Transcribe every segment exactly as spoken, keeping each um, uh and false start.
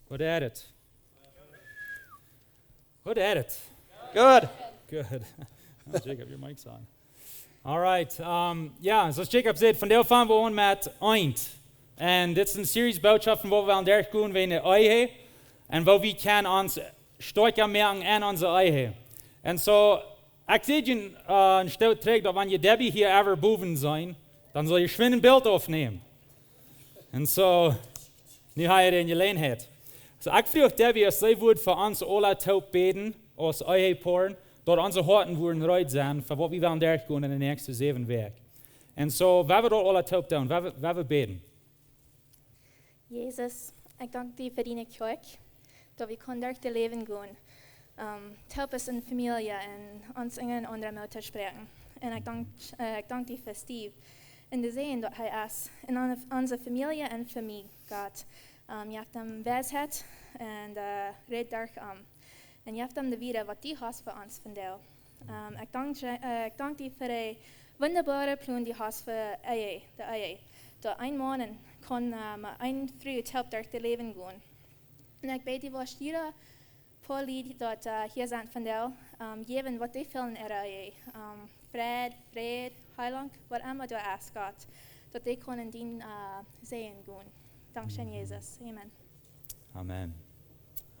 Good at it. Good at it. Good. Good. Oh, Jacob, your mic's on. All right. Um, ja, soo aus Jacob säd, vondoag fangen wie aun met eent. Un dit es eene Series Botschaften, wua wie aun derchgonen wäajen de Ehe. Un woo wie kjennen ons stoakja moaken aun onse Ehe. Un soo, ekj säd junt, äh, een Stoot trigj, daut wan jie Debbie hia äwa bowen seenen, dan saul jie schwind een Bilt oppnämen. Un soo, nu hab jie de Jeläajenheit. Soo, ekj fruach Debbie, aus see wudd fa ons aula toop bäden, aus Ehepoaren, daut onse Hoaten wudden reed sennen, fa waut wie wellen derchgonen en de näakjste säwen Wäakj. Un soo, woa wie daut aula toop doonen, woa wie, woa wie bäden. Jesus, ekj dank die fa diene Kjoakj, daut wie kjennen derch daut Läwen gonen. Ähm, toop aus eene Famielje un ons eent daut aundre Moot to spräakjen. Un ekj dank, äh, ekj dank die fa Steve. Un de Säajen daut hee es. Un aun, aun siene Famielje un fa mie, Gott. Ähm, jeff am Weisheit un, äh, räd derch am. Un jeff am de Wieed waut du hast fa ons vondoag. Ähm, ekj dank, äh, ekj dank die fa de wundaboare Plon, dee du hast fa Ehe, de Ehe. Daut een Maun kaun, äh, met eene Fru toop derch daut Läwen gonen. Un ekj bäd die, waut jieda Poa Lied daut, äh, hia sent vondoag, ähm, jäwen waut dee fält en äare Ehe. Ähm, Fräd, Fräd, Heilunk, waut emma du hast, Gott. Daut dee kjennen dien, äh, Säajen gonen. Dankscheen, Jesus. Amen. Amen.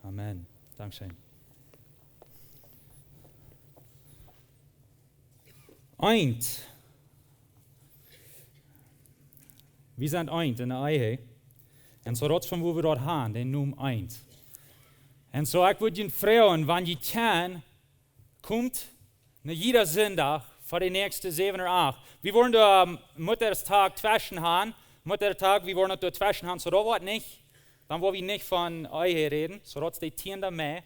Amen. Dankscheen. Eent. Wie sent eent en de Ehe. Un soo daut es von wua wie daut haben, dän Nomen eent. Un soo, ekj wudd junt froagen, wan jie kjennen, komt no jieda Sindach fa de näakjste säwen ooda acht. Wie woaren doa, ähm, Muttertag tweschen haben. Muttertag, wie woaren doa tweschen haben, soo daut woat nich. Dan woa wie nich von Ehe räden, soo daut es de tieende Mei.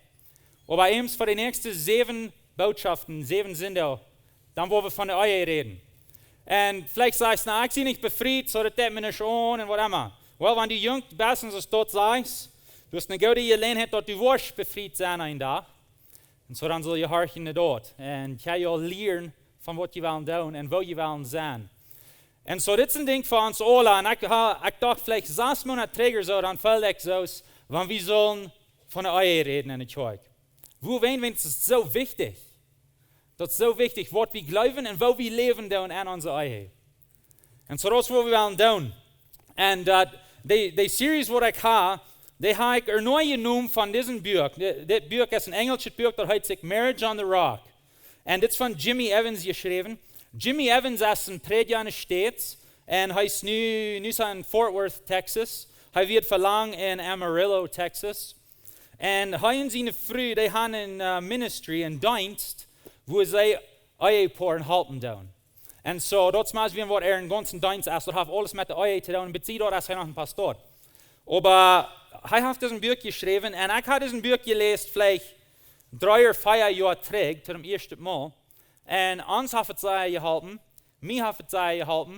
Oba eemol fa de näakjste säwen Botschaften, säwen Sindach, dan woa wie von de Ehe räden. Un veleicht sajchst du, na, ekj sie nich befriet, soo daut deit mie nich aun un waut emma. Well, wan du junk best un soo daut sajchst, du hast eene goode Jeläajenheit, daut du woascht befriet sennen eenen Dach. Un soo dan saul jie horchen no daut. Un jie aul lieren von waut jie wellen doonen un woo jie wellen sennen. Un soo, dit es een Dinkj fa ons aula. Un ekj ha-, ekj docht veleicht sas Moonat trigj ooda soo, dan feeld ekj soo, wan wie sullen von de Ehe räden en de Kjoakj. Wuarom, wan es daut soo wichtich? Daut es soo wichtich, waut wie jleewen un woo wie läwen doonen en onse Ehe. Un soo daut es waut wie wellen doonen. Un daut, de, de Series waut ekj ha, dee ha ekj ernoi jenomen von disen Buak. Dit, dit Buak es een enjelschet Buak, daut heet sikj Marriage on the Rock. Un dit es von Jimmy Evans jeschräwen. Jimmy Evans es een Prädja en de States. Un hee es nu, nu es hee en Fort Worth, Texas. Hee wia väl lang en Amarillo, Texas. Un hee un siene Fru, dee haben een, äh, Ministry, een Deenst, wua see Ehepoaren halpen doonen. Un soo, daut es mau woo waut äa gaunza Deenst es, daut haft aules met de Ehe to doonen, un bat nu daut es hee noch een Pastor. Oba hee haft dit Buak jeschräwen, un ekj ha dit Buak jeläst veleicht dree ooda vea Joa trigj, toom ieeschten Mol. Un ons haft et sea jeholpen, mie haft et sea jeholpen.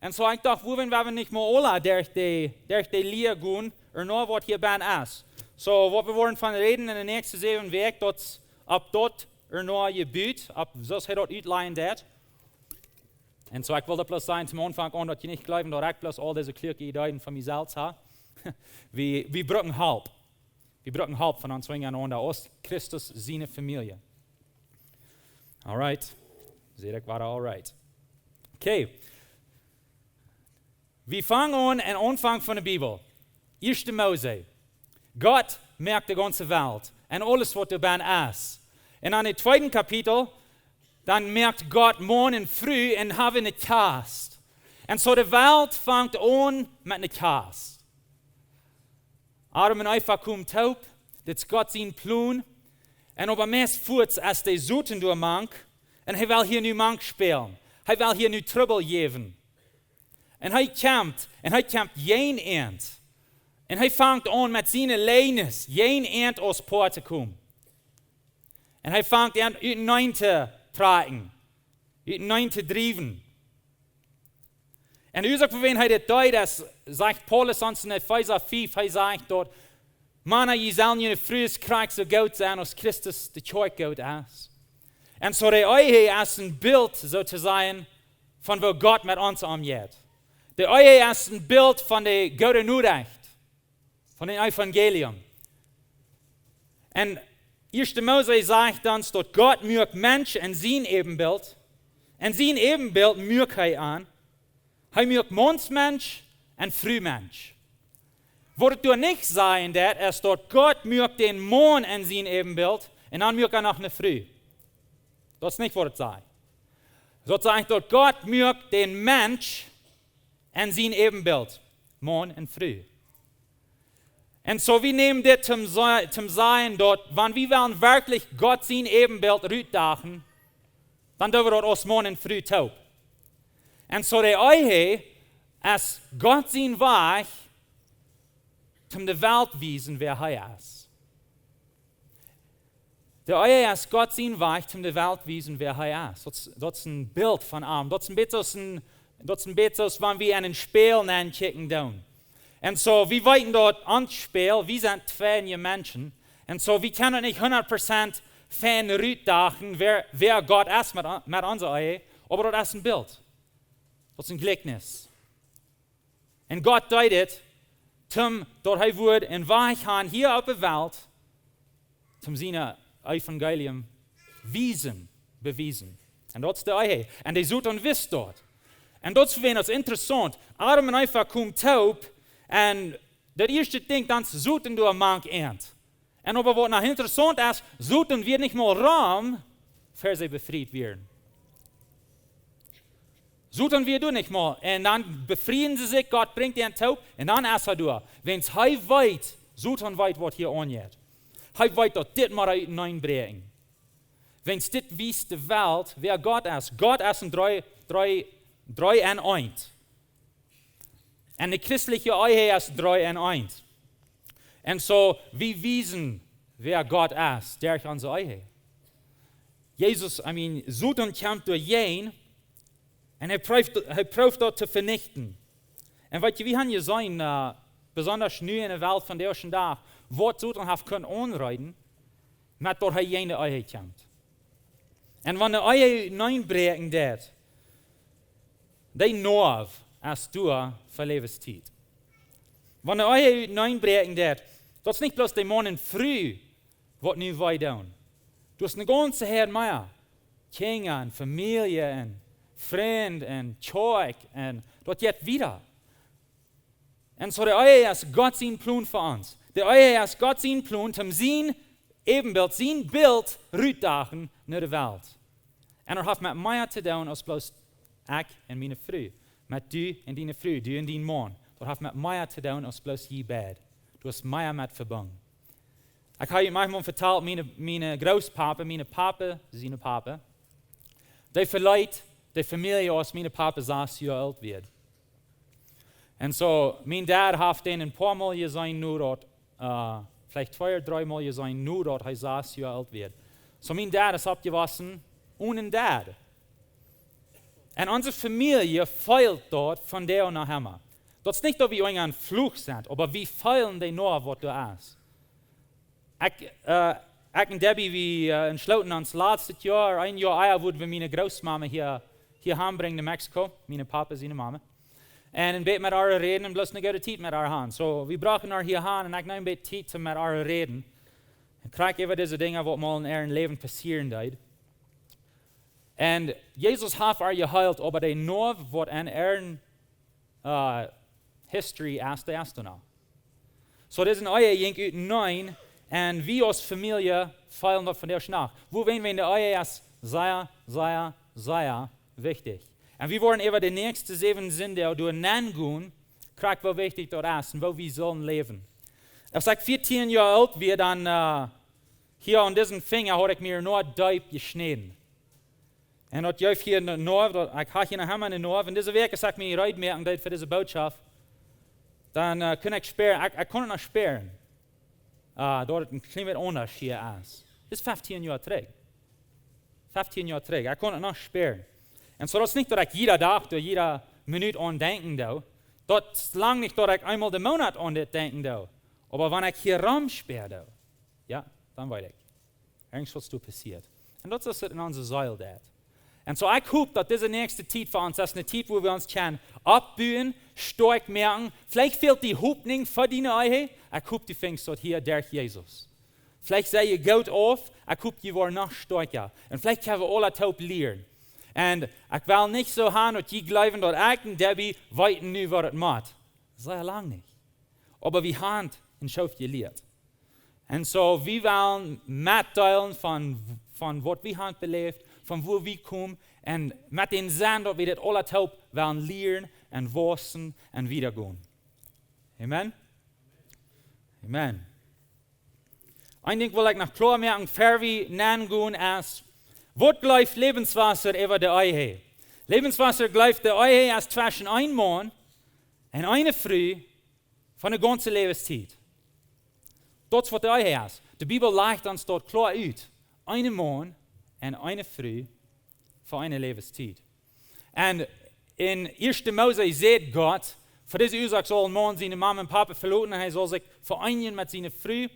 Un soo, ekj docht, wuarom woa wie nich mol aula derch de, derch de Lia gonen, ernoi waut hia bennen es. Soo, waut wie woaren von räden en de näakjste säwen Wäakj, daut es opp daut ernoi jebut, opp soo aus hee daut utlajen deed. Un soo, ekj well daut bloos sajen, toom Aunfank aun, daut jie nich jleewen, daut ekj bloos aul dise kluake Ideeen von mie selfst ha. Wie, wie brucken Help. Wie brucken Help von ons unjarenaunda aus Christus siene Famielje. All right. Saj ekj wada all right. Okay. Wie fangen aun aum Aunfank von de Bibel. Ieeschte Mose. Gott moakt de gaunze Welt un aules waut doa bennen es. Un aun daut tweede Kapitel, dan moakt Gott Maun un Fru un haben een Kjast. Un soo de Welt fangt aun met een Kjast. Adam un Eva komen toop, dit es Gott sien Plon. Un oba meist fuats es de Soton doa mank, un hee well hia nu mank spälen. Hee well hia nu Trubbel jäwen. Un hee kjamft, un hee kjamft jäajen an. Un hee fangt aun met siene Läajes, jäajen an aus Poa to komen. Un hee fangt aun uteneen to trakjen, uteneen to driewen. Un de Uasoak wuarom hee dit deed, es, sajcht Paulus ons en Efeesa fief, hee sajcht doa, Mana, jie sellen june Frues krakjt soo goot sennen aus Christus de Kjoakj goot es. Un soo de Ehe es een Bilt, soo to sajen, von woo Gott met ons omjeit. De Ehe es een Bilt von de goode Norecht, von daut Evangelium. En ieeschte Mose sajcht ons daut Gott muak Mensch en sien Äwenbilt. En sien Äwenbilt muak hee an. Hee muak Maunsmensch en Frumensch. Waut et doa nich sajen deit, es daut Gott muak dän Maun en sien Äwenbilt un dan muak hee noch ne Fru. Daut es nich waut et sajcht. Daut sajcht daut Gott muak dän Mensch en sien Äwenbilt, Maun un Fru. Un soo, wie nämen dit toom sa-, toom sajen daut, wan wie wellen werkjlich Gott sien Äwenbilt rutdachen, dan doo wie daut aus Maun un Fru toop. Un soo, de Ehe es Gott sien Wajch toom de Welt wiesen, wäa hee es. De Ehe es Gott sien Wajch toom de Welt wiesen, wäa hee es. Daut es, daut es een Bilt von am. Daut es een bät soo aus een, daut es een bät soo aus wan wie en een Spieejel nenn kjikjen doonen. Un soo, wie weeten daut ons Spieejel, wie sent twee Menschen. Un soo, wie kjennen nich hundat Prozent fein rutdachen, wäa, wäa Gott es met, met onse Ehe, oba daut es een Bilt. Daut es een Jlikjnis. Un Gott deed dit, toom daut hee wudd een Wajch han hia opp de Welt, toom sien Evangelium wiesen, bewiesen. Un daut es de Ehe. Un de Soton wist daut. Un daut es fa wan, daut es interessaunt. Adam un Eva kjeemen toop un daut ieeschte Dinkj, dan es Soton doa mank an. Un oba waut noch interessaunt es, Soton wia nich mol rom, ver see befriet wieren. Soton wia doa nich mol. Un dan befrieen see sikj, Gott brinjt an toop, un dan es hee doa. Wiels hee weet, Soton weet, waut hia aunjeit. Hee weet, daut dit mott hee uteneen brinjen. Wiels dit wiest de Welt, wäa Gott es. Gott es een dree, dree, dree en eent. Un de christelje Ehe es dree en eent. Un soo, wie wiesen, wäa Gott es, derch onse Ehe. Jesus, I mean, Soton kjemt doa nenn un hee proowt, hee proowt daut to venichten. Un weet jie, wie haben jeseenen, äh, besonda nu en de Welt von disen Dach, waut Soton haft kunt aunrieten, met waut hee en de Ehe kjemt. Un wan de Ehe uteneen brinjen deit, de Noaw es doa fa Läwenstiet. Wan de Ehe uteneen brinjen deit, daut es nich bloos de Maun un Fru, waut nu wee doonen. Daut es een gaunza Häad mea. Kjinja un Famielje un Frind un Kjoakj un daut jeit wieda. Un soo de Ehe es Gott sien Plon fa ons. De Ehe es Gott sien Plon, toom sien Äwenbilt, sien Bilt rutdachen no de Welt. Un daut haft met mea to doonen aus bloos ekj un miene Fru. Met du un diene Fru, du un dien Maun. Daut haft met mea to doonen aus bloos jie beid. Daut es mea met vebungen. Ekj hab maunchmol vetalt, miene, miene Grootpapa, miene Papa, sien Papa, dee veleet de Famielje aus mien Papa sas Joa oolt wia. Un soo, mien Dad haft dän een poa Mol jeseenen, nu daut, äh, veleicht twee ooda dree Mol jeseenen, nu daut hee sas Joa oolt wia. Soo, mien Dad es oppjewossen onen Dad. Un onse Famielje feelt daut von doa no emma. Daut es nich daut wie irjent een Fluch sent, oba wie feelen de Noaw waut doa es. Ekj, äh, ekj un Debbie, wie, äh, entschlooten ons latstet Joa, een Joa ea, wudden wie miene Grootmama hia, hia han brinjen no Mexiko, mien Papa siene Mama. Un een bät met äa räden un bloos eene goode Tiet met äa han. Soo, wie brochten äa hia han un ekj neem een bät Tiet met äa räden. Un krakjt äwa dise Dinja waut mol en äa Läwen passieren deed. Un Jesus haft äa jeheelt, oba de Noaw waut en äa, äh, history es, dee es doa noch. Soo, dise Ehe jinkj uteneen un wie aus Famielje feelen daut von de Schnach. Woo wan wie en de Ehe es sea, sea, sea wichtich. Un wie woaren äwa de näakjste säwen Sindach doa nenn gonen, krakjt woo wichtich daut es un woo wie sellen läwen. Aus ekj vieetieen Joa oolt wia, dan, äh, hia aun disen Finja haud ekj mie noch deep jeschnäden. Un daut jeef hia ne Noaw, daut, ekj haud hia noch emma ne Noaw. Un dise Wäakj, aus ekj mie reed moaken deed fa dise Botschaft, dan, äh, kunn ekj spieren, ekj, ekj kunn daut noch spieren. Äh, daut et een kjlien bät aundasch hia es. Daut es feftieen Joa trigj. Feftieen Joa trigj. Ekj kunn daut noch spieren. Un soo, daut es nich daut ekj jieda Dach, doa jieda Minut aun denkjen doo. Daut es lang nich daut ekj eemol de Moonat aun dit denkjen doo. Oba wan ekj hia rom spieren doo, jo, dan weet ekj. Irjent waut doa passieet. Un daut es waut en onse Seel deit. Un soo, ekj hop daut dise näakjste Tiet fa ons es eene Tiet, wua wie ons kjennen oppbuen, stoakj moaken. Veleicht fält die Hopninj fa diene Ehe. Ekj hop, du finjst daut hia derch Jesus. Veleicht sie jie goot auf, ekj hop jie woaren noch stoakja. Un veleicht kjenn wie aule toop lieren. Un ekj well nich soo han daut jie jleewen daut ekj un Debbie weeten nu waut et mott. Sea lang nich. Oba wie han een Schoof jelieet. Un soo, wie wellen metdeelen von, von waut wie han beläft, von wua wie komen, un met dän Senn daut wie dit aule toop wellen lieren un wausen un wieda gonen. Amen? Amen. Een Dinkj well ekj noch kloa moaken, ver wie nenn gonen es, waut jleeft Lebenswasser äwa de Ehe? Lebenswasser jleeft de Ehe es tweschen een Maun un eene Fru fa de gaunze Läwenstiet. Daut es waut de Ehe es. De Bibel lajcht ons daut kloa ut. Een Maun un eene Fru fa eene Läwenstiet. Un en ieeschte Mose sajcht Gott, fa dise Uasoak saul een Maun siene Mame un Pape veloten un hee saul sikj ve'eenjen met siene Fru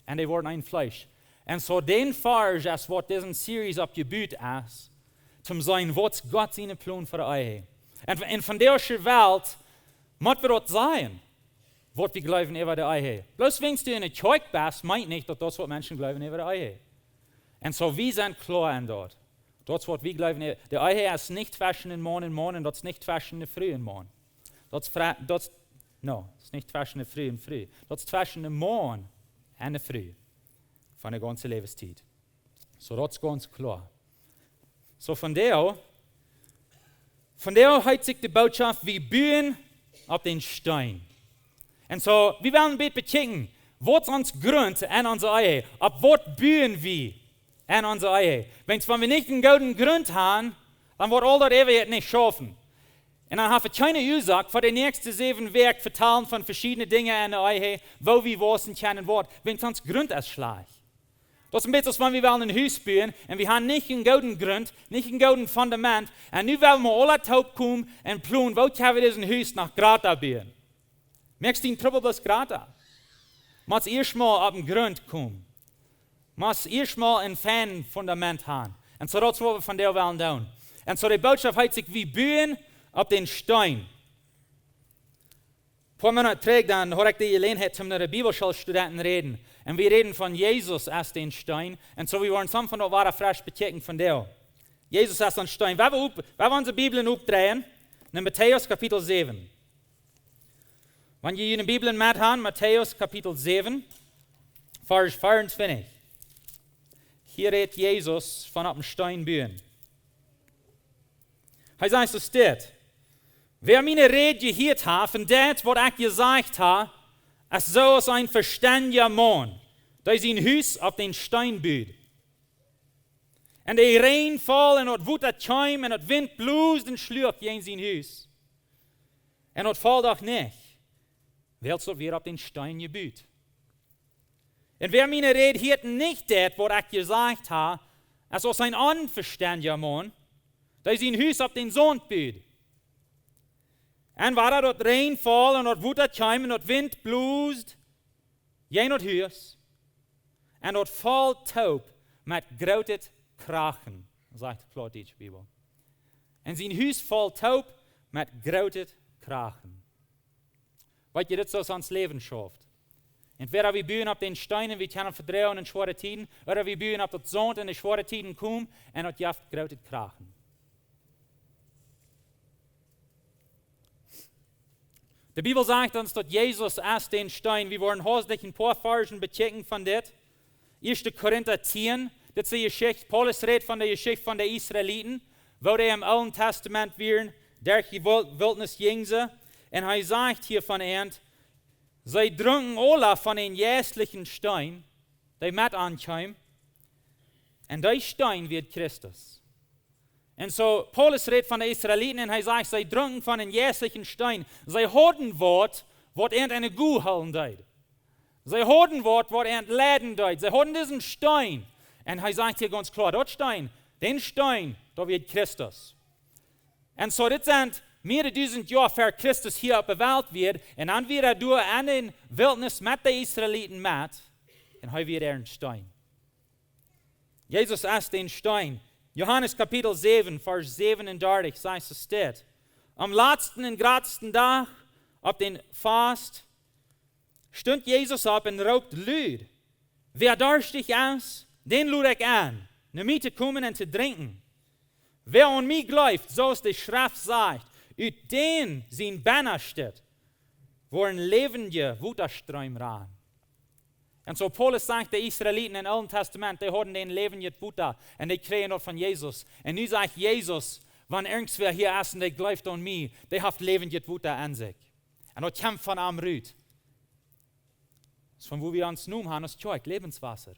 un dee woaren een Fleesch. Un soo dän Varsch es waut dise Series opp jebut es, toom seenen waut es Gott sien Plon fa de Ehe. Un, un von dise Welt mott wie daut sajen, waut wie jleewen äwa de Ehe. Bloos wiels du en de Kjoakj best, meent nich daut daut es waut Menschen jleewen äwa de Ehe. Un soo, wie sent kloa en daut. Daut es waut wie jleewen. De Ehe es nich tweschen een Maun un Maun un daut es nich tweschen eene Fru un Maun. Daut es, fre- daut es, no, daut es nich tweschen eene Fru un Fru. Daut es tweschen een Maun un eene Fru. Fa de gaunze Läwenstiet. Soo, daut es gaunz kloa. Soo, von doa, von doa heet sikj de Bootschoft, wie buen opp dän Steen. Un soo, wie wellen een bät bekjikjen, waut es ons Grunt en onse Ehe? Opp waut buen wie en onse Ehe? Wiels wan wie nich een gooden Grunt han, dan woat aul daut äwaje nich schaufen. Un dan ha wie kjeene Uasoak fa de näakjste säwen Wäakj vetalen von veschiedne Dinja en de Ehe, woo wie wausen kjennen un waut, wiels ons Grunt es schlajcht. Daut es een bät aus wan wie wellen een Hus buen un wie han nich een gooden Grunt, nich een gooden Fundament. Un nu well wie aule toop komen un plonen, woo kjenn wie disen Hus noch jrata buen? Moakst dän Trubbel bloos jrata. Motst ieescht mol opp dän Grunt komen. Motst ieescht mol een fein Fundament han. Un soo daut es waut wie von doa wellen doonen. Un soo de Bootschoft heet sikj, wie buen opp dän Steen. Poa Moonat trigj dan haud ekj de Jeläajenheit toom met de Bibelschoolstudenten räden. Un wie räden von Jesus aus dän Steen. Un soo wie woaren some von daut wada fresch bekjikjen von doa. Jesus aus dän Steen. Wie woaren opp, wie woaren onse Bibeln oppdreien. En Matäus Kapitel säwen. Wan jie june Bibeln met han, Matäus Kapitel säwen, Varsch vea un twintich. Hia rät Jesus von opp dän Steen buen. Hee sajcht soo dit: Wäa miene Räd jehieet haft un deit waut ekj jesajcht ha, es soo aus een vestendja Maun, dee sien Hus opp dän Steen bud. Un de Räajen foll un daut Wota kjeem un daut Wint bloos un schluach jäajen sien Hus. Un daut foll doch nich, wiels daut wia opp dän Steen jebut. Un wäa miene Räd hieet un nich deit waut ekj jesajcht ha, es aus een onvestendja Maun, dee sien Hus opp dän Saunt bud. Un wada daut Räajen foll un daut Wota kjeem un daut Wint bloos jäajen daut Hus. Un daut foll toop met grootet Krachen, sajcht de Plautdietsche Bibel. Un sien Hus foll toop met grootet Krachen. Weet jie, dit es soo aus ons Läwen schauft. Entwäda wie buen opp dän Steen un wie kjennen vedroagen en schwoare Tieden, ooda wie buen opp daut Saunt un de schwoare Tieden komen un daut jeft grootet Krachen. De Bibel sajcht ons daut Jesus es dän Steen. Wie woaren haustich een poa Varschen bekjikjen von dit. Ieeschte Korinta tieen, dit es de Jeschicht, Paulus rät von de Jeschicht von de Israeliten, woo dee em Oolen Tastament wieren, derch de Wil-, Wiltnis jinjen see. Un hee sajcht hia von an, see drunken aula von dän jeistlichen Steen, dee met an kjeem. Un dee Steen wia Christus. Un soo, Paulus rät von de Israeliten un hee sajcht, see drunken von dän jeistlichen Steen. See hauden waut, waut an eene Gu hoolen deed. See hauden waut, waut an leiden deed. See hauden disen Steen. Un hee sajcht hia gaunz kloa, daut Steen, dän Steen, daut wia Christus. Un soo, dit sent mearere dusent Joa ver Christus hia opp de Welt wia. Un dan wia hee doa en de Wiltnis met de Israeliten met. Un hee wia doa een Steen. Jesus es dän Steen. Johanes Kapitel säwen, Varsch säwenundartich, sajcht soo dit: Aum latsten un jratsten Dach opp dän Fast stunt Jesus opp un roopt lud: Wäa darstich es, dän lod ekj en, no mie to komen un to drinkjen. Wäa aun mie jleeft, soo aus de Schreft sajcht, ut dän sien Bennastet woaren läwendje Wotastreem rannen. Un soo Paulus sajcht, de Israeliten em Oolen Tastament, dee hauden dän läwendjet Wota un dee kjrieejen daut von Jesus. Un nu sajcht Jesus, wan irjentwäa hia es un dee jleeft aun mie, dee haft läwendjet Wota en sikj. Un daut kjemt von am rut. Daut es von wua wie ons Nomen haben, aus Kjoakj, Läwenswota.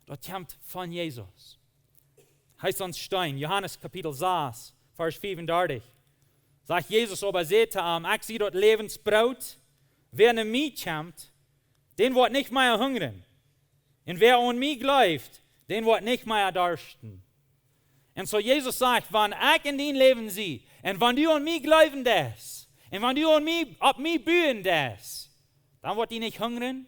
Daut kjemt von Jesus. Hee es ons Steen, Johanes Kapitel sas, Varsch fiefundartich. Sajcht Jesus oba, säd to am: Ekj sie daut Läwensbroot, wäa no mie kjemt, dän woat nich mea hungren. Un wäa aun mie jleeft, dän woat nich mea darschten. Un soo Jesus sajcht, wan ekj en dien Läwen sie, un wan du aun mie jleewen deist, un wan du aun mie, opp mie buen deist, dan woat die nich hungren,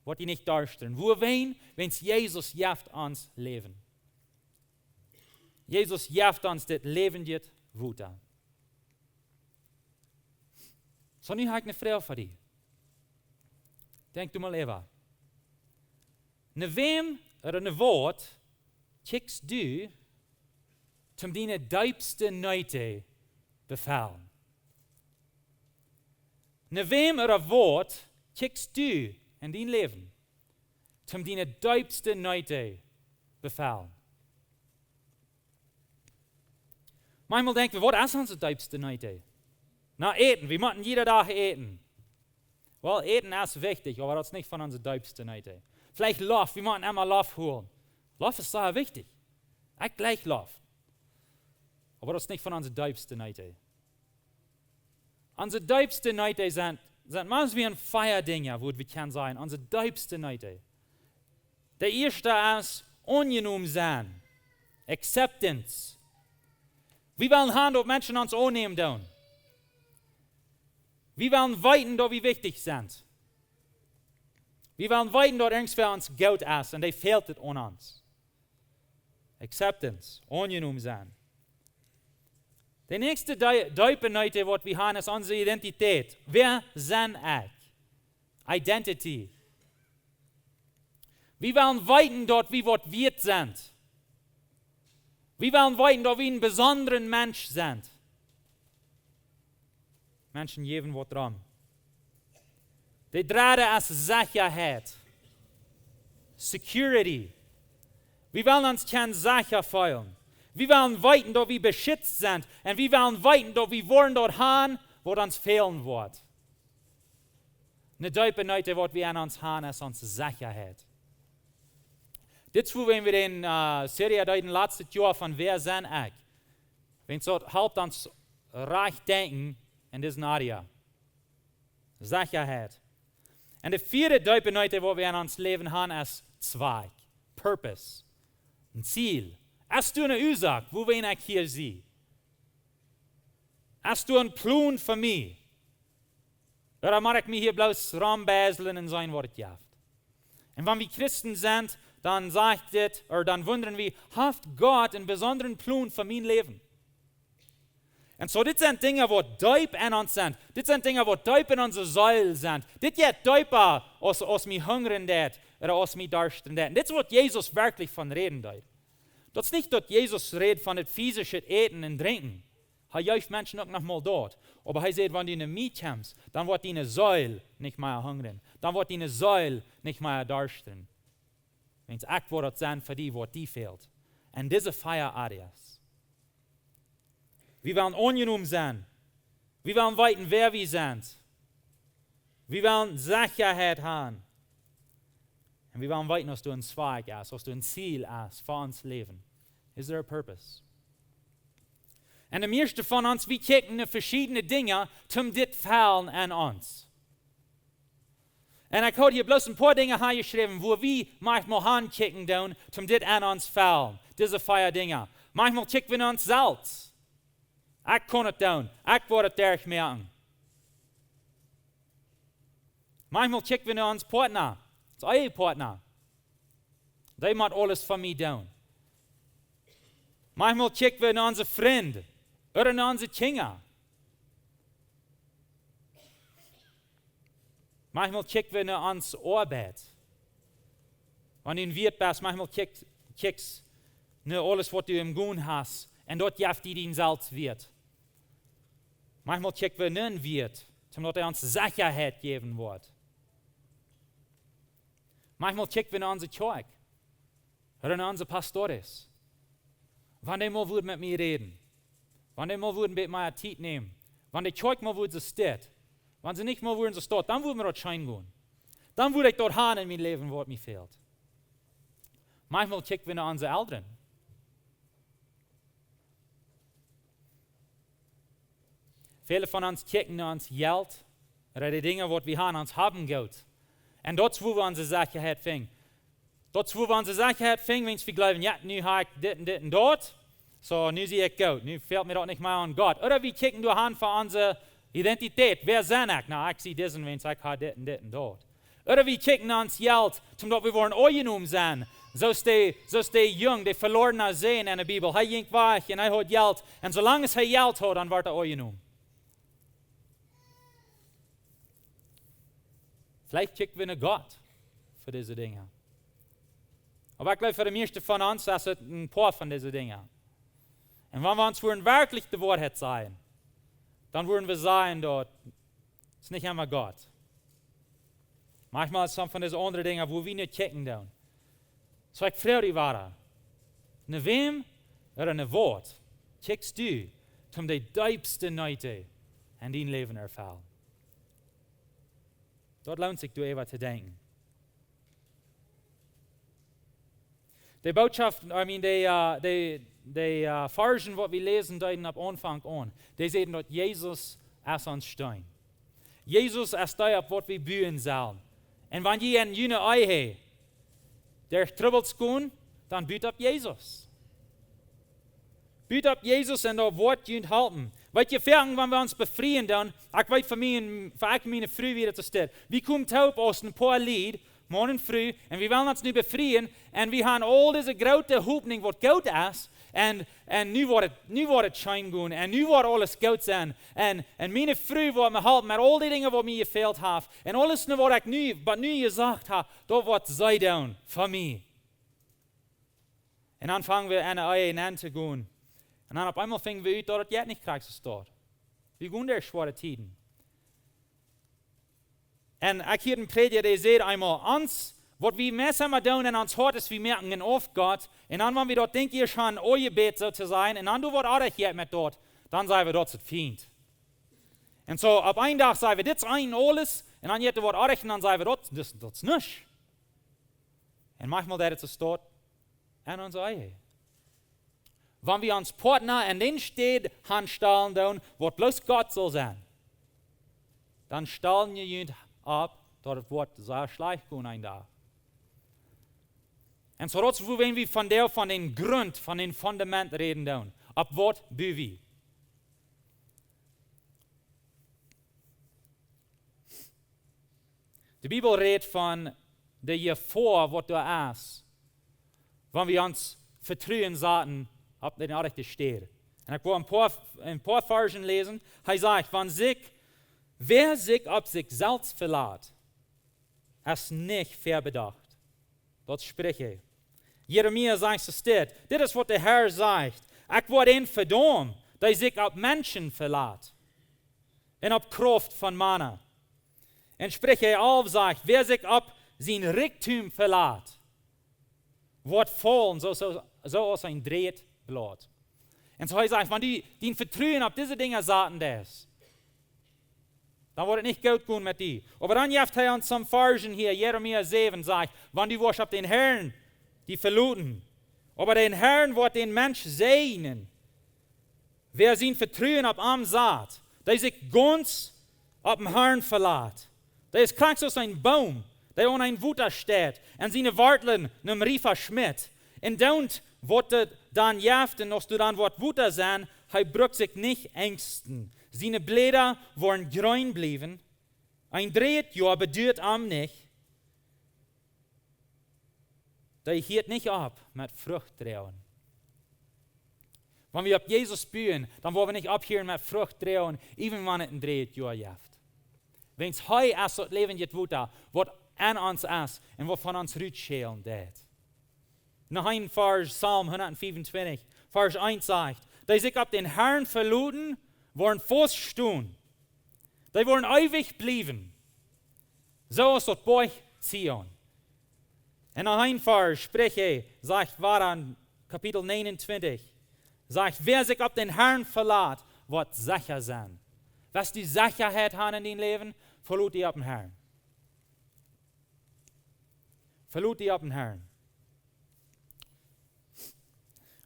woat die nich darschten. Wuarom? Wiels Jesus jeft ons Läwen. Jesus jeft ons dit läwendje Wota. Soo, nu hab ekj eene Froag fa die. Denkj du mol äwa. No wäm ooda no waut kjikjst du, om diene deepste Needs to befrieen? No wäm ooda waut kjikjst du en dien Läwen, om diene deepste Needs to befrieen? Maunchmol denkj wie, waut es onse deepste Needs? Na, äten. Wie motten jieda Dach äten. Well, äten es wichtich, oba daut es nich von onse deepste Needs. Veleicht Loft, wie motten emma Loft holen. Loft es sea wichtich. Ekj jlikj Loft. Oba daut es nich von onse deepste Needs. Onse deepste Needs sent, sent meist wie een vea Dinja, woo wie kjennen sajen, onse deepste Needs. De ieeschte es aunjenomen sennen. Acceptance. Wie wellen haben, daut Menschen ons aunnämen doonen. Wie wellen weeten, daut wie wichtich sent. Wie wellen weeten, daut irjentwäa ons goot es un dee fält et aun ons. Acceptance, aunjenomen sennen. De näakjste dee-, deepe Needs, waut wie haben, es onse Identität. Wäa sie ekj? Identity. Wie wellen weeten, daut wie waut wieet sent. Wie wellen weeten, daut wie een besondra Mensch sent. Menschen jäwen waut rom. De dredde es Sechaheit. Security. Wie wellen ons kjennen secha feelen. Wie wellen weeten, daut wie beschützt sent. Un wie wellen weeten, daut wie woaren daut haben, waut ons fälen woat. Een deepa Need, waut wie aun ons haben, es onse Sechaheit. Dit es, woo wie en, äh, Serie deeden latste Joa von Wäa sie ekj. Wiels daut halpt ons rajcht denkjen en dise Area. Sechaheit. Un de vieede deepa Need, waut wie aun ons Läwen haben, es Zweck. Purpose. Een Ziel. Hast du eene Uasoak, wuawäajen ekj hia sie? Hast du een Plon fa mie? Ooda mott ekj mie hia bloos rombeislen un seenen, waut et jeft? Un wan wie Christen sent, dan sajcht dit, ooda dan wundren wie, haft Gott een besondren Plon fa mien Läwen? Un soo, dit sent Dinja, waut deep en ons sent. Dit sent Dinja, waut deep en onse Seel sent. Dit jeit deepa aus, aus mie hungren deit, ooda aus mie darschten deit. Un dit es, waut Jesus werkjlich von räden deed. Daut es nich, daut Jesus rät von daut physische Äten un Drinkjen. Hee jeef Menschen uk noch mol daut. Oba hee säd, wan du no mie kjemst, dan woat diene Seel nich mea hungren. Dan woat diene Seel nich mea darschten. Wiels ekj woa daut sennen fa die, waut die fält. En dise vea Areas. Wie wellen aunjenomen sennen. Wie wellen weeten, wäa wie sent. Wie wellen Sechaheit haben. Un wie wellen weeten, aus du een Zweck hast, aus du een Ziel hast fa ons Läwen. Is there a purpose? Un de mieeschte von ons, wie kjikjen no veschiedne Dinja, om dit fälen aun ons. Un ekj haud hia bloos een poa Dinja hanjeschräwen, wua wie maunchmol hankjikjen doonen, om dit aun ons fälen. Dise vea Dinja. Maunchmol kjikj wie no ons selfst. Ekj kaun et doonen. Ekj woa et derchmoaken. Maunchmol kjikj wie no ons Partner, ons Ehepartner. Dee mott aules fa mie doonen. Maunchmol kjikj wie no onse Frind ooda no onse Kjinja. Maunchmol kjikj wie no ons Oabeit. Wan du en Wieet best, manchmol kjikjst, kjikjst no aules waut du em Gonen hast, un daut jeft die dän Selfstwieet. Manchmol kjikj wie no en Wieet, toom daut hee ons Sechaheit jäwen woat. Manchmol kjikj wie no onse Kjoakj, ooda no onse Pastores. Wan dee mol wudd met mie räden. Wan dee mol wudd een bät mea Tiet nämen. Wan de Kjoakj mol wudd soo stell. Wan see nich mol wudden soo stolt, dan wudd mie daut scheen gonen. Dan wudd ekj daut haben en mien Läwen, waut mie fält. Manchmol kjikj wie no onse Elren. Väle von ons kjikjen no ons Jelt, ooda de Dinja waut wie haben, ons haben Gott. Un daut es wua wie onse Sechaheit finjen. Daut es wua wie onse Sechaheit finjen, wan wie jleewen, jo, nu hab ekj dit un dit un daut. Soo, nu sie ekj goot. Nu fält mie daut nich mea aun Gott. Ooda wie kjikjen doahan fa onse Identität. Wäa sie ekj? Na, ekj sie disen, wan ekj hab dit un dit un daut. Ooda wie kjikjen no ons Jelt, toom daut wie woaren aunjenomen sennen. Soo aus de, soo aus de Jung, de velorna Sän en de Bibel. Hee jinkj wajch un hee haud Jelt. Un soo lang aus hee Jelt haud, dan wort hee aunjenomen. Veleicht kjikj wie no Gott fa dise Dinja. Oba ekj jleew, fa de mieeschte von ons es et een poa von dise Dinja. Un wan wie ons wudden werkjlich de Woarheit sajen, dan wudden wie sajen, daut es nich emma Gott. Manchmol es et von dise aundre Dinja, wua wie nich kjikjen doonen. Soo ekj froag die wada, no wäm ooda no waut kjikjst du, toom de deepste Needs en dien Läwen erfellen? Daut loont sikj, doaräwa to denkjen. De Bootschoft, I mean, de, äh, de, de, äh, Varschen, waut wie läsen deeden opp Aunfank aun, dee säden, daut Jesus es ons Steen. Jesus es dee, opp waut wie buen sellen. Un wan jie en june Ehe derch Trubbels gonen, dan but opp Jesus. But opp Jesus un daut woat junt halpen. Weet jie, foaken, wan wie ons befrieen, dan, ekj weet fa mie un, fa ekj un miene Fru wia daut soo stell. Wie komen toop aus een poa Lied, Maun un Fru, un wie wellen ons nu befrieen, un wie haben aul dise groote Hopninj, waut goot es, un, un nu woat et, nu woat et scheen gonen, un nu woat aules goot sennen, un, un miene Fru woat mie halpen met aul dee Dinja, waut mie jefält haft, un aules, nu, waut ekj nu, waut nu jesajcht hab, daut woat see doonen fa mie. Un dan fungen wie aun, ea nenn to gonen. Un dan opp eemol fungen wie ut, daut et je nich krakjt soo steit. Wie gonen derch schwoare Tieden. Un ekj hieed een Prädja, dee säd eemol, ons, waut wie meist emma doonen en ons Hoat es, wie moaken een Aufgott. Un dan, wan wie daut Dinkj hia aunjebät, soo to sajen, un dan doa woat oajch jeit met daut, dan saj wie, daut es et Fient. Un soo, opp een Dach saj wie, dit es een aules, un dan jeit doa waut oajch, un dan saj wie, daut, daut, daut es nuscht. Un manchmol deit et soo steit en onse Ehe. Wan wie ons Partner en dän Städ hanstalen doonen, waut bloos Gott saul sennen, dan stalen jie junt opp, daut et woat sea schlajcht gonen een Dach. Un soo daut es, wua, wan wie von dee, von dän Grunt, von dän Fundament räden doonen, opp waut bu wie. De Bibel rät von de Jefoa, waut doa es, wan wie ons Vetruen saten opp de rajchte Städ. Un ekj well een poa, een poa Varschen läsen. Hee sajcht, wan sikj, wäa sikj opp sikj selfst velat, es nich väabedacht. Daut spricht hee. Jeremia sajcht soo steit, dit es waut de Herr sajcht: Ekj woa dän vedaumen, dee sikj opp Menschen velat un opp Krauft von Mana. Un spricht hee uk, sajcht, wäa sikj opp sien Rikjdom velat, woat faulen, soo, soo, soo aus een Dreetblaut. Un soo hee sajcht, wan du dien Vetruen opp dise Dinja saten deist, dan woat et nich goot gonen met die. Oba dan jeft hee ons soone Varschen hia, Jeremia säwen sajcht, wan du woascht opp dän Herrn die veloten. Oba de Herr woat dän Mensch säajnen, wäa sien Vetruen opp am sat, dee sikj gaunz opp dän Herrn velat. Dee es krakjt soo aus een Boom, dee aun een Wota steit, un siene Wartlen nom Riefa schmitt. Un doont, waut et dan jeft, un aus doa dan woat Wota sennen, hee brukt sikj nich enjsten. Siene Bläda woaren jreen bliewen. Een Dreetjoa beduat am nich. Dee hieet nich opp met Frucht droagen. Wan wie opp Jesus buen, dan woa wie nich opphieren met Frucht droagen, even wan et een Dreetjoa jeft. Wiels hee es daut läwendje Wota, waut en ons es un waut von ons rutschälen deit. Noch een Varsch, Psalm hundatfiefuntwintich, Varsch eent sajcht: "Dee sikj opp dän Herrn veloten, woaren faust stonen. Dee woaren eewich bliewen, soo aus daut Boajch Zion." Un noch een Varsch, Spricha, sajcht wada en Kapitel negenuntwintich, sajcht: "Wäa sikj opp dän Herrn velat, woat secha sennen." West du Sechaheit haben en dien Läwen? Velot die opp dän Herrn. Velot die opp dän Herrn.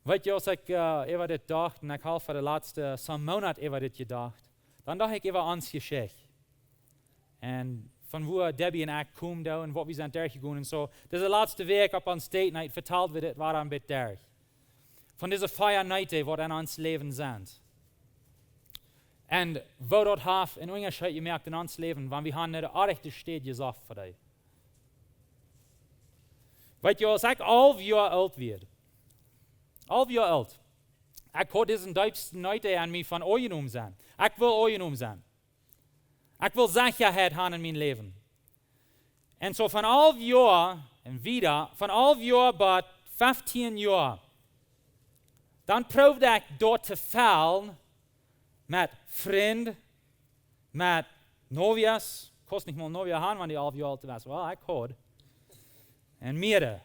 Weet jie, aus ekj, äh, äwa dit docht, un ekj hab fa de latste, äh, some Moonat äwa dit jedocht, dan docht ekj äwa ons Jeschicht. Un von wua Debbie un ekj komen doonen un waut wie sent derchjegonen un soo. Dise latste Wäakj opp ons Date Night vetald wie dit, wia een bät derch. Von dise fea Nieten, waut en ons Läwen sent. Un woo daut haft een Unjascheet jemoakt en ons Läwen, wan wie haben no de rajchte Städ jesocht fa dee. Weet jie, aus ekj alf Joa oolt wia, alf Joa oolt, ekj haud disen deepsten Need aun mie von aunjenomen sennen. Ekj well aunjenomen sennen. Ekj well Sechaheit haben en mien Läwen. Un soo von alf Joa un wieda, von alf Joa bat feftieen Joa, dan proowd ekj doa to fellen met Frind, met Novias. Kaust nich mol Novia haben, wan du alf Joa oolt best. Well, ekj haud. Un mea.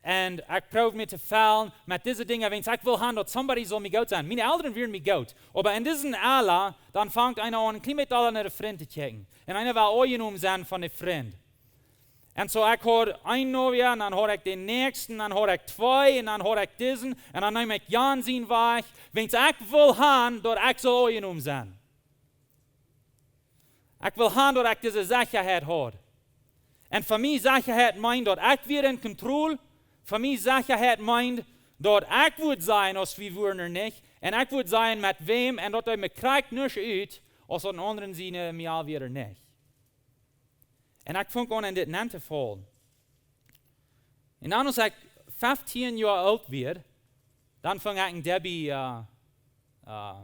Un ekj proowd mie to fellen met dise Dinja, wiels ekj well haben daut somebody saul mie goot sennen. Miene Elren wieren mie goot. Oba en disen Ella, dan fangt eena aun, een kjlien bät aul no de Frind to kjikjen. Un eena well aunjenomen sennen von de Frind. Un soo, ekj haud een Novia, un dan haud ekj dän näakjsten, dan haud ekj twee, un dan haud ekj disen, un dan neem ekj Jan sien Wajch, wiels ekj well haben daut ekj saul aunjenomen sennen. Ekj well haben daut ekj dise Sechaheit haud. Un fa mie Sechaheit meent daut ekj wia en Kontroll. Fa mie Sechaheit meent daut ekj wudd seenen aus wie wieren nich. Un ekj wudd seenen met wäm, un daut deed mie krakjt nuscht ut, aus daut een aundren siene mie aul wia nich. Un ekj funk aun en dit nenn to faulen. Un dan, aus ekj feftieen Joa oolt wia, dan funk ekj en Debbie, äh, äh,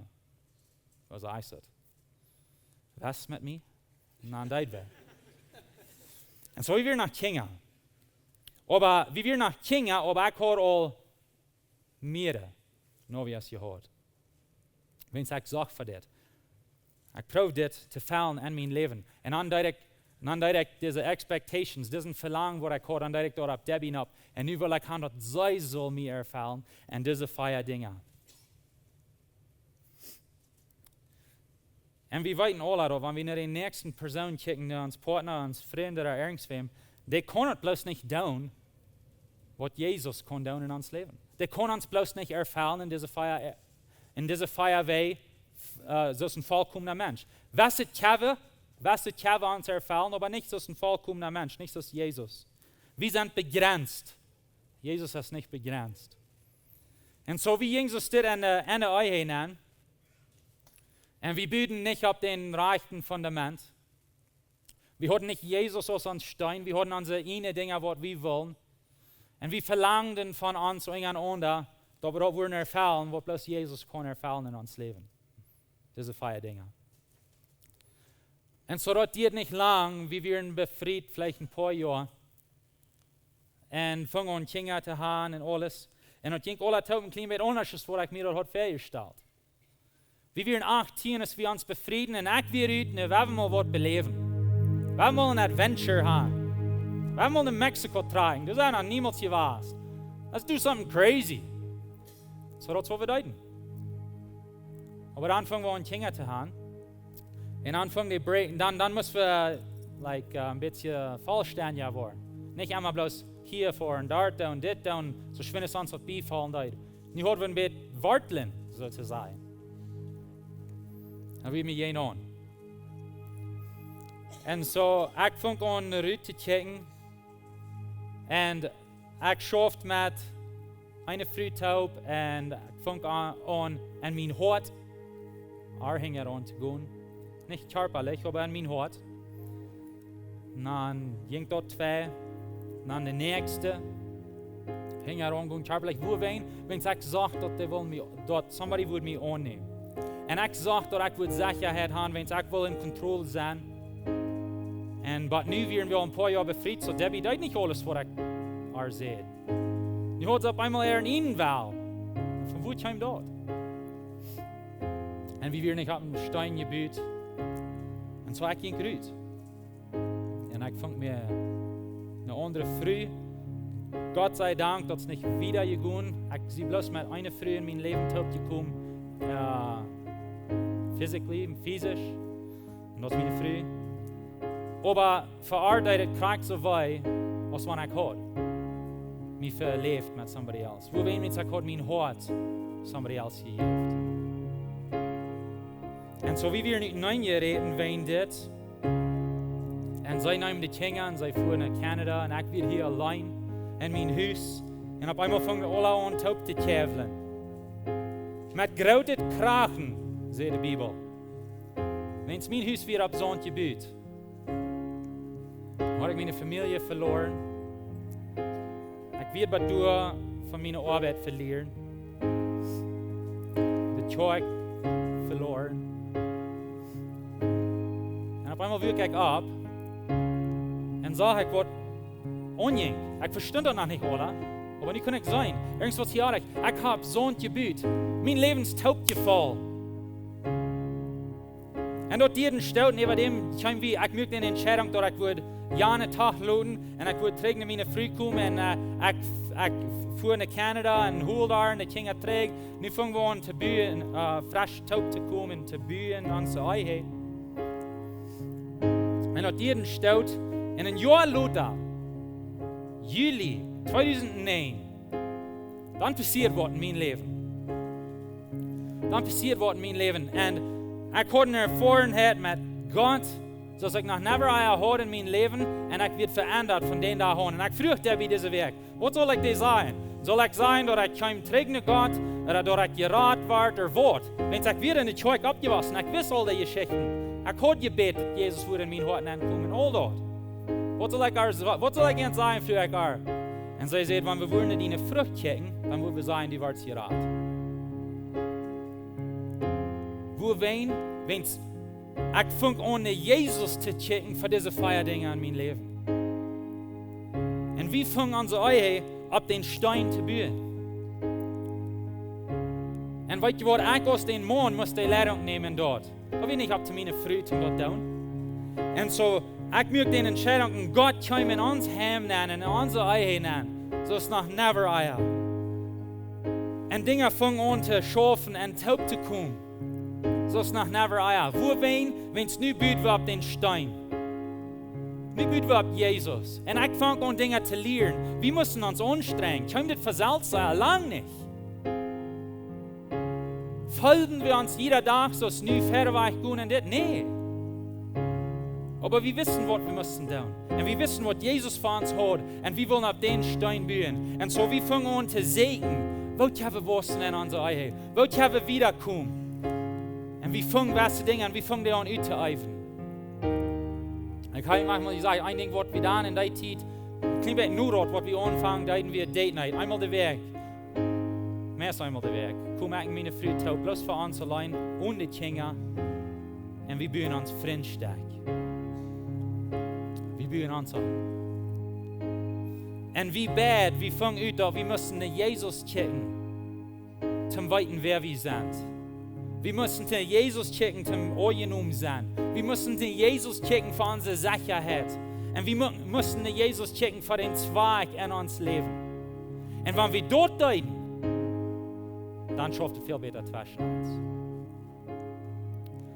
waut sajcht daut? West met mie? Na, daut wia. Un soo, wie wieren noch Kjinja. Oba wie wieren noch Kjinja, oba ekj haud aul mea Novias jehaut. Wiels ekj socht fa dit. Ekj proowd dit to fellen en mien Läwen. Un dan deed ekj, dan deed ekj dise expectations, disen Velangen waut ekj haud, dan deed ekj doaropp Debbie opp. Un nu well ekj haben daut see saul mie erfellen en dise fea Dinja. Un wie weeten aula daut, wan wie no dän näakjsten Persoon kjikjen, no ons Partner, ons Frind ooda irjentwäm, dee kaun daut bloos nich doonen, waut Jesus kaun doonen en ons Läwen. Dee kaun ons bloos nich erfellen en dise fea, en dise fea Wäaj, äh, soo aus een volkomna Mensch. West du Kjäwe, west du Kjäwe ons erfellen, oba nich soo aus een volkomna Mensch, nich soo aus Jesus. Wie sent bejrenzt. Jesus es nich bejrenzt. Un soo, wie jinjen soo dit en, äh, en de Ehe nenn. Un wie buden nich opp dän rajchten Fundament. Wie hauden nich Jesus aus ons Steen, wie hauden onse ieejne Dinja, waut wie wullen. Un wie velangden von ons unjarenaunda, daut wie daut wudden erfellen, waut bloos Jesus kaun erfellen en ons Läwen. Dise fea Dinja. Un soo daut dieed nich lang, wie wieren befriet, veleicht een poa Joa. Un fungen aun Kjinja to haben un aules. Un daut jinkj aula toop een kjlien bät aundasch aus waut ekj mie daut haud väajestalt. Wie wieren achtieen, aus wie ons befrieden, un ekj wia ut, nu, wie wellen mol waut beläwen. Wie wellen mol een Adventure haben. Wie wellen mol no Mexiko trakjen. Doa sent wie noch niemols jewast. Let's do something crazy. Soo daut es waut wie deeden. Oba dan fungen wie aun Kjinja to haben. Un dan fungen dee break, dan, dan musten wie, like, äh, een bät vollständiga woaren. Nich emma bloos hia foaren, doa doonen, dit doonen, soo schwind aus ons waut biefaulen deed. Nu hauden wie een bät Wortlen, soo to sajen. Dan wia mie jeen aun. Un soo, ekj funk aun rut to kjikjen. Un ekj schauft met eene Fru toop un ekj funk aun, aun en mien Hoat, äa hinjaraun to gonen. Nich kjarpalich, oba en mien Hoat. Dan jinkj daut twei, dan de näakjste. Hinjaraun gonen kjarpalich, wuarom? Wiels ekj sach daut dee wull mie, daut somebody wudd mie aunnämen. Un ekj sach daut ekj wudd Sechaheit haben, wiels ekj wull en Kontroll sennen. Un bat nu wieren wie aul een poa Joa befriet, so Debbie deed nich aules waut ekj ar säd. Nu haud see opp eemol äaren eenen Well. Von wua kjeem daut? Un wie wieren nich opp een Steen jebut. Un soo ekj jinkj rut. Un ekj funk mie eene aundre Fru. Gott sei Dank, daut es nich wieda jegonen. Ekj sie bloos met eene Fru en mien Läwen toopjekomen, physically, physisch. Un daut es miene Fru. Oba fa ar deed et krakjt soo wee aus wan ekj haud mie veläft met somebody else. Wuawäajen, wiels ekj haud mien Hoat somebody else jejäft. Un soo wie wieren uteneen jeräten wäajen dit. Un see neem de Kjinja un see fua no Canada un ekj wia hia auleen en mien Hus. Un opp eemol fung daut aula aun toop to kjäwlen. Met grootet Krachen, sajcht de Bibel. Wiels mien Hus wia opp Saunt jebut. Haud ekj miene Famielje veloaren. Ekj wia bat doa von miene Oabeit velieren. De Kjoakj veloaren. Un opp eemol wuak ekj opp un sach ekj waut aunjinkj. Ekj vestunt daut noch nich aula, oba nu kunn ekj seenen, irjentwaut hia, ekj, ekj hab Saunt jebut. Mien Läwen es toopjefollen. Un daut dieed een Stoot, un äwadäm kjeem wie, ekj muak de Entscheidunk daut ekj wudd Jan en Tag loten un ekj wudd trigj no miene Fru komen un, äh, ekj, ekj fua no Canada un hold ar un de Kjinja trigj. Nu fung wie aun to buen, äh, fresch toop to komen, to buen onse Ehe. Un daut dieed een Stoot, un een Joa lota, Juli tweedusent näajen, dan passieed waut en mien Läwen. Dan passieed waut en mien Läwen. Un ekj haud eene Erfoarenheit met Gott, soo aus ekj noch never ea haud en mien Läwen. Un ekj wort veendat von dän Dach aun. Un ekj fruach Debbie dise Wäakj: Waut saul ekj dee sajen? Saul ekj sajen daut ekj kjeem trigj no Gott, ooda daut ekj jerat wort, ooda waut? Wiels ekj wia en de Kjoakj oppjewossen, ekj wist aul de Jeschichten. Ekj haud jebät daut Jesus wudd en mien Hoat nenkomen, aul daut. Waut saul ekj ar sa-, waut saul ekj an sajen, fruach ekj ar. Un see säd: Wan wie wudden no diene Frucht kjikjen, dan wudden wie sajen, du woascht jerat. Wuawäajen? Wiels ekj fung aun no Jesus to kjikjen fa dise vea Dinja en mien Läwen. Un wie fungen aun onse Ehe opp dän Steen to buen. Un weetst waut, ekj aus dän Maun must de Leidunk nämen doa. Daut wia nich opp to miene Fru toom daut doonen. Un soo, ekj muak de Entscheidunk, un Gott kjeem en ons Heim nenn, en onse Ehe nenn, soo aus noch never ea. Un Dinja fungen aun to schaufen un toop to komen, soo aus noch never ea. Wuawäajen? Wiels nu buden wie opp dän Steen. Nu buden wie opp Jesus. Un ekj fung aun Dinja to lieren. Wie musten ons aunstrenjen. Kjeem dit von selfst? Soo lang nich. Feelden wie ons jieda Dach soo aus nu wieda wajch gonen un dit? Nä. Oba wie wisten waut wie musten doonen. Un wie wisten waut Jesus fa ons haud. Un wie wullen opp dän Steen buen. Un soo wie fungen aun to sieekjen, woo kjenn wie waussen en onse Ehe? Woo kjenn wie wieda komen? Un wie fungen wesse Dinja un wie fungen dee aun uttoäwen. Ekj hab mauchmol jesajcht, een Dinkj waut wie doonen en dee Tiet, een kjlien bät nu daut, waut wie aunfungen, deeden wie Date Night, eemol de Wäakj. Meist eemol de Wäakj. Kjeem ekj un miene Fru toop, bloos fa ons auleen, onen de Kjinja. Un wie buen ons Frint stoakj. Wie buen ons opp. Un wie beid, wie fungen ut daut wie musten no Jesus kjikjen, toom weeten wäa wie sent. Wie musten no Jesus kjikjen toom aunjenomen sennen. Wie musten no Jesus kjikjen fa onse Sechaheit. Un wie mu-, musten no Jesus kjikjen fa dän Zweck en ons Läwen. Un wan wie daut deeden, dan schauft et väl bäta tweschen ons.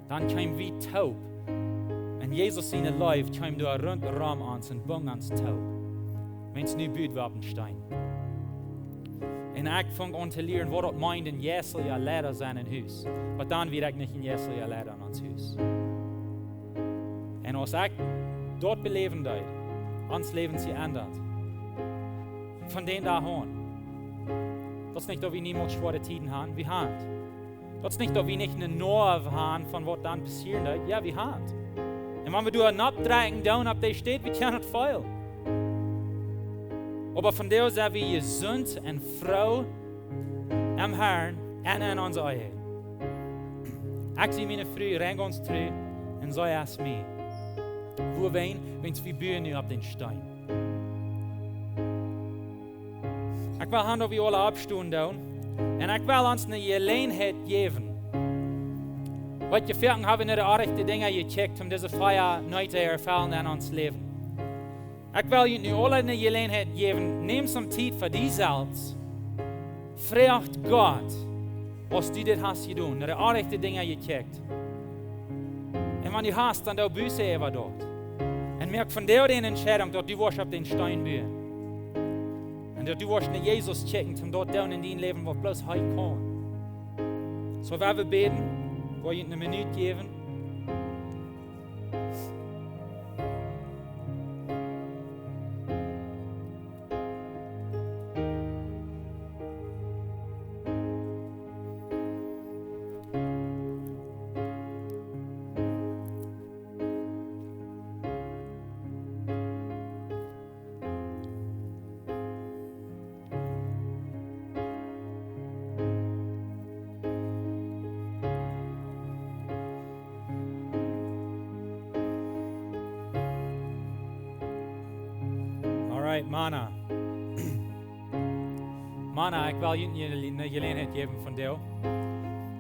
Dan kjeem wie toop. Un Jesus siene Leew kjeem doa runt rom ons un bung ons toop. Wiels nu buden wie opp dän Steen. Un ekj fung aun to lieren waut daut meent, een jeistlicha Leida sennen en Hus. Oba dan wia ekj nich een jeistlicha Leida en ons Hus. Un aus ekj daut beläwen deed, ons Läwen jemendat. Von dän Dach aun. Daut es nich daut wie niemols schwoare Tieden hauden. Wie hauden. Daut es nich daut wie nich eene Noa hauden von waut dan passieren deed. Jo, wie hauden. Un wan wie doa nopp dreien doonen opp dee Städ, wie kjennen et feelen. Oba vondoag sent wie jesunt un froo em Herrn un en onse Ehe. Ekj sie miene Fru rein gaunz tru un see es mie. Wuarom? Wiels wie buen nu opp dän Steen. Ekj well han daut wie aule oppstonen doonen. Un ekj well ons eene Jeläajenheit jäwen. Waut jie foaken haben, no de oajchte Dinja jekjikjt, om dise Fia nich to erfellen en ons Läwen. Ekj well junt nu aule eene Jeläajenheit jäwen. Nemt some Tiet fa die selfst. Froag Gott, aus du dit hast jedonen, no de oajchte Dinja jekjikjt. Un wan du hast, dan doo Buss äwa daut. Un moak vondoag de Entscheidunk, daut du woascht opp dän Steen buen. Un daut du woascht no Jesus kjikjen, om daut to doonen en dien Läwen, waut bloos hee kaun. Soo, wie woaren bäden, woa ekj eene Minut jäwen. All right, Mana. Mana, ekj well junt eene Jeläajenheit jäwen vondoag.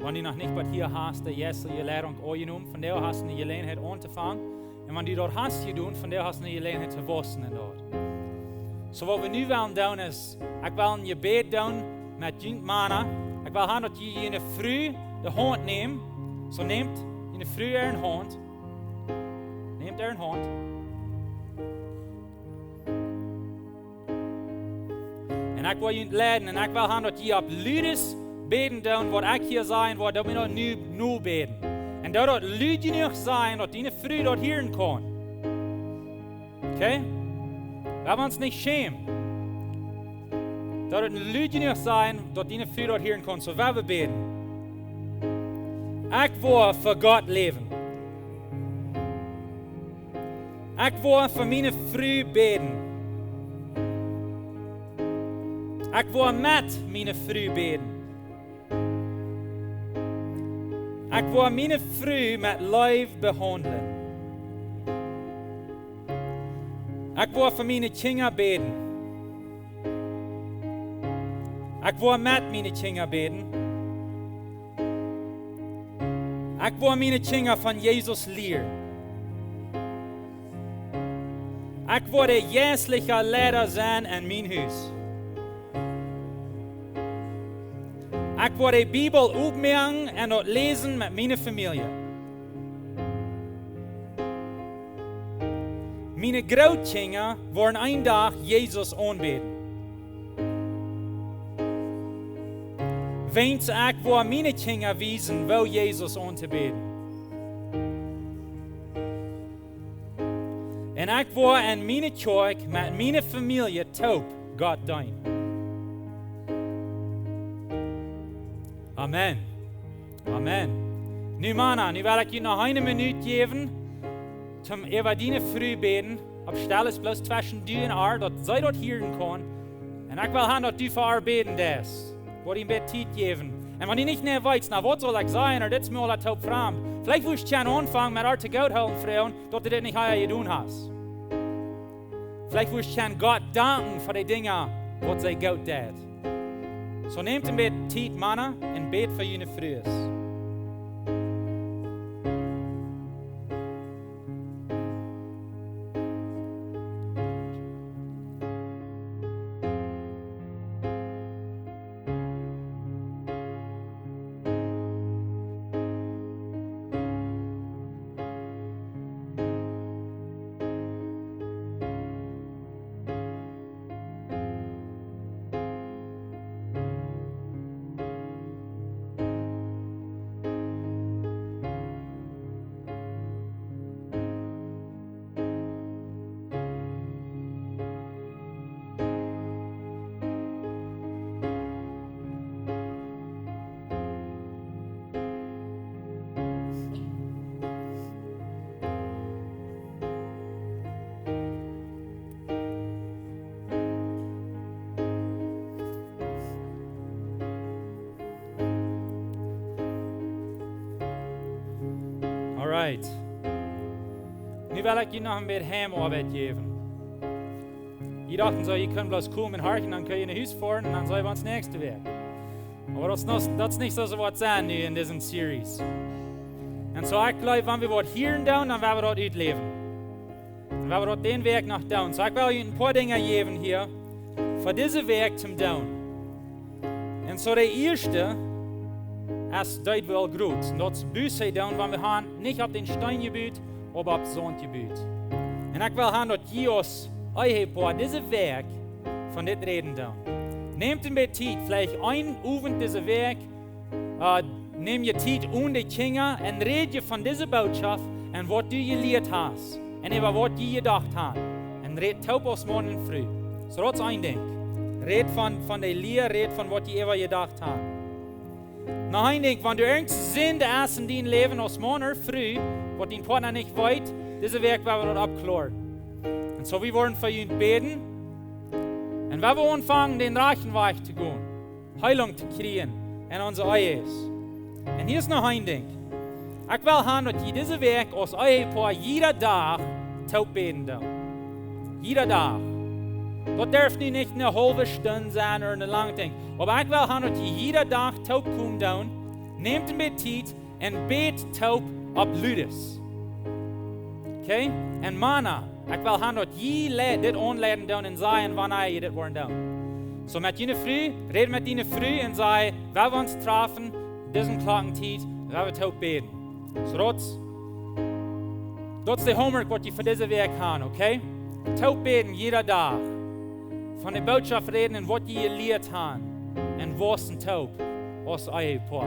Wan du noch nich waut hia hast, de jeistliche Leidunk aunjenomen, vondoag hast du eene Jeläajenheit auntofangen. Un wan du daut hast jedonen, vondoag hast du eene Jeläajenheit to wausen en daut. Soo, waut wie nu wellen doonen es, ekj well een Jebäd doonen met junt Mana. Ekj well han daut jie june Fru de Haunt nämen. Soo, nemt june Fru äare Haunt. Nemt äare Haunt. Un ekj well junt leiden un ekj well han daut jie opp ludes bäden doonen, waut ekj hia saj, waut daut wie nu, nu bäden. Un daut daut lud jenuach saj, daut diene Fru daut hieren kaun. Okay? Wie haben ons nich schämen. Daut daut lud jenuach saj, daut diene Fru daut hieren kaun. Soo, wie woaren bäden. Ekj woa fa Gott läwen. Ekj woa fa miene Fru bäden. Ekj woa met miene Fru bäden. Ekj woa miene Fru met Leew behaundlen. Ekj woa fa miene Kjinja bäden. Ekj woa met miene Kjinja bäden. Ekj woa miene Kjinja von Jesus lieren. Ekj woa de jeistlicha Leida sennen en mien Hus. Ekj woa de Bibel opmoaken un daut läsen met miene Famielje. Miene Grootkjinja woaren een Dach Jesus aunbäden. Wiels ekj woa miene Kjinja wiesen, woo Jesus auntobäden. Un ekj woa en miene Kjoakj met miene Famielje toop Gott deenen. Amen. Amen. Nu, Mana, nu well ekj junt noch eene Minut jäwen, toom äwa diene Fru bäden, opp Stell, bloos tweschen du un ar, daut see daut hieren kaun. Un ekj well han, daut du fa ar bäden deist. Woa die een bät Tiet jäwen. Un wan du nich mea weetst, na, waut saul ekj sajen, ooda dit es mie aula toop framd. Veleicht wurscht du aunfangen met ar to Gott hoolen, Fru, daut du dit nich ea jedonen hast. Veleicht wurscht du Gott danken fa de Dinja, waut see goot deed. Soo, nemt een bät Tiet, Mana, un bät fa june Frues. All right. Nu, Nu well ekj junt noch een bät Heimarbeid jäwen. Jie dochten soo, jie kunnen bloos komen un horchen, dan kjenn jie no Hus foaren un dan seenen wie ons näakjste Wäakj. Oba daut es nich, daut es nich soo, soo waut sennen nu en dise Series. Un soo, ekj jleew, wan wie waut hieren doonen, dan woa wie daut utläwen. Un woa wie daut dise Wäakj noch doonen. Soo, ekj well junt een poa Dinja jäwen hia fa dise Wäakj toom doonen. Un soo de ieeschte es, daut wie aul groot. Un daut es Buße doonen, wan wie haben nich opp dän Steen jebut, oba opp Saunt jebut. Un ekj well haben, daut jie aus Ehepoa dise Wäakj von dit räden doonen. Nämt een bät Tiet, veleicht een Owent dise Wäakj, äh, nämt jie Tiet un de Kjinja un rät jie von dise Bootschoft un waut jie jelieet haben. Un äwa waut jie jedocht haben. Un rät toop aus Maun un Fru. Soo, daut es een Dinkj. Rät von, von de Lia, rät von waut jie äwa jedocht haben. Noch een Dinkj, wan doa irjent Sind es en dien Läwen aus Maun ooda Fru, waut dien Partner nich weet, dise Wäakj woa wie daut oppkloaren. Un soo, wie woaren fa junt bäden. Un woa wie aunfangen, dän rajchten Wajch to gonen. Heelunk to kjrieen en onse Ehes. Un hia es noch een Dinkj. Ekj well haben, daut jie dise Wäakj aus Ehepoa jieda Dach toop bäden doonen. Jieda Dach. Daut darf nu nich eene haulwe Stund sennen ooda een langet Dinkj. Oba ekj well haben, daut jie jieda Dach toop komen doonen. Nämt een bät Tiet un bät toop opp ludes. Okay? Un Mana, ekj well haben, daut jie le-, dit aunleiden doonen un sajen, wanea jie dit woaren doonen. Soo, met june Fru, rät met june Fru un saj, woa wie ons trafen, dise Klocktiet, woa wie toop bäden. Soo, daut, daut es de Homework, waut jie fa dise Wäakj haben, okay? Toop bäden, jieda Dach. Von de Bootschoft räden un waut jie jelieet haben. Un wausen toop aus Ehepoa.